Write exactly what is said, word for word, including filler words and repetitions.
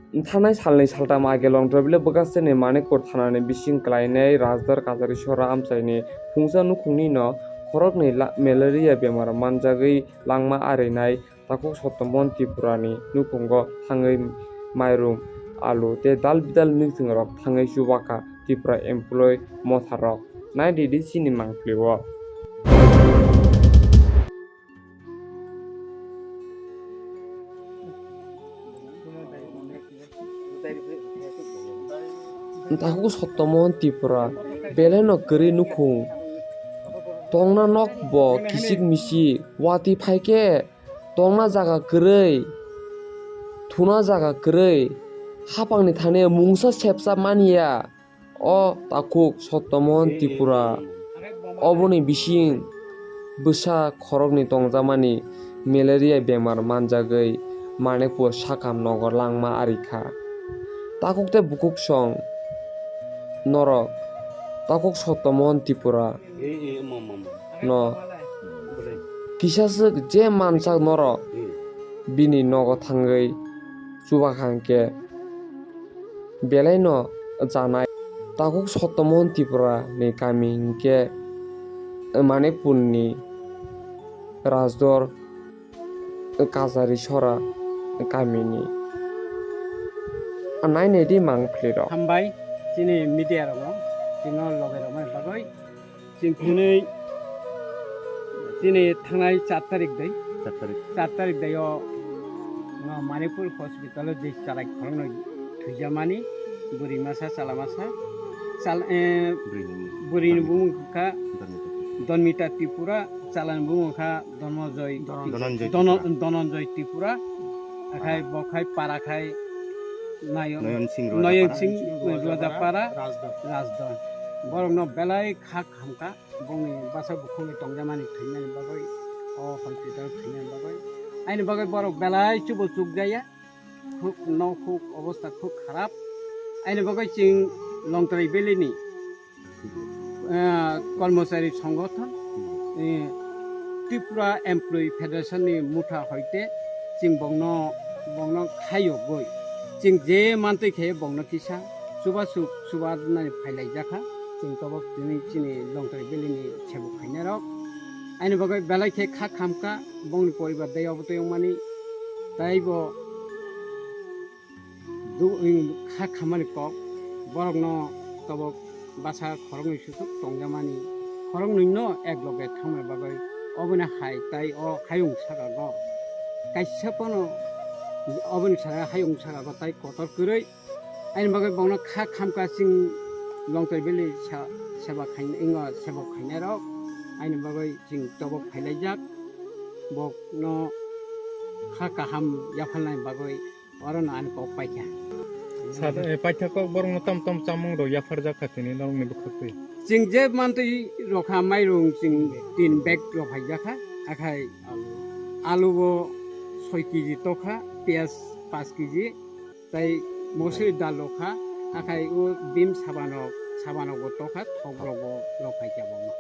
Thanai salni saltam age Longtraibili bwkhakseni Manikpur thanani bising klainai Rajdor Kachari Sora amchaini phungsa nukhungni no khoroknwi la-, malaria bemar manjagwi langma arinai takhuk Sottomohon Tripurani nukhungo thangwi mairum, alu tei dal bidal nukthungrok thangwi chubakha Tripura Employee Motharok. Nai di di chini mangpili o. Takhuk Sottomohon Tripura, belai no kwrwi nukhung. Tongna nok bo kisik misik, watwi phaikhe tongna jaga kwrwi, thuna jaga kwrwi, hapangni thani mungsa sepsa manya. O takhuk Sottomohon Tripura, oboni bising bwsa khoroknwi tongjakmani malaria bemar manjagwi Manikpur sakam nogo langma arikha. Takhuk tei bukhuk song norok, takhuk Sottomohon Tripura no kisaswk je mansak norok bini nogo thangwi chubakha hwnkhe belai no chanai. Takhuk Sottomohon Tripura ni kami hwnkhe Manikpur ni Rajdor Kachari Sora kamini. Nai nai di mangpili rok. Hambai chini media rok no, chini loge rok mani bagwi. Chini thwnwi chini thangnai char tarik dai. Char tarik. Char tarik dai o, no, Manipur hospital o je chalai khoroknwi thwijamani bwrwi masa, chwla masa, chal-, eh, bwrwi ni bumung. Bwrwi ni bumung kha Dharmita Tripura. Dharmita Tripura, chwla ni bumung kha Dharmojoy. Dhananjay Dhano-, Tripura. Dhananjay Tripura. Akhai para. Bo khai para khai Nayon, Noyon Singh Noyon Rojapara. Singh Rojapara. Rojapara. Rajdor. Rajdor. Borok no belai kha khamkha. Bongni bwsa bukhukni tongjakmani thwimani bagwi, o hospital thwimani bagwi. Aini bagwi borok belai chubo chukjaya, khuk, nok khuk obostha khuk kharap. Aini bagwi chwng Longtrai Valley ni, eh, kormochari songothon, eh, Tripura Employee Federation ni motha hoite chwng bongno, bongno khayogwi. Chwng je mantwi khe bongno kisa chubachu chubanani phailaijakha. Chwng tobo tini chini Longtrai Valley ni sebuk khainai rok. Aini bagwi belai khe kha khamkha, bongni poribar dei obo tei wngmani. Taibo du-, kha khammani kok borokno tobo bwsa khoroknwi susuk tongjakmani, khoroknwi no ek loge thangna bagwi oboni hai tai o hayung saka go kaisa phano oboni saka hayung saka go tai kotor kwrwi. Aini bagwi bongno kha khamkha chwng Longtrai Valley sa-, seba khainai, wngo seba khainai rok. Aini bagwi chwng tobok phailaijak. Bokno kha kaham yaphalnai bagwi orono ani kok paikha. Sir, eh, paitha kok borokno tam tam chamung rok yapharjak kha tini norokni bwkhak twi. Chwng je mantwi rokha mairung chwng tin bag rok phaijakha. Akhai alu bo soi kg tokha, piyaj panch kg. Tai mosri dal rok kha, akhai o bim sabanok, sabanok bo tokha, thok rok bo rok phai kha bangma.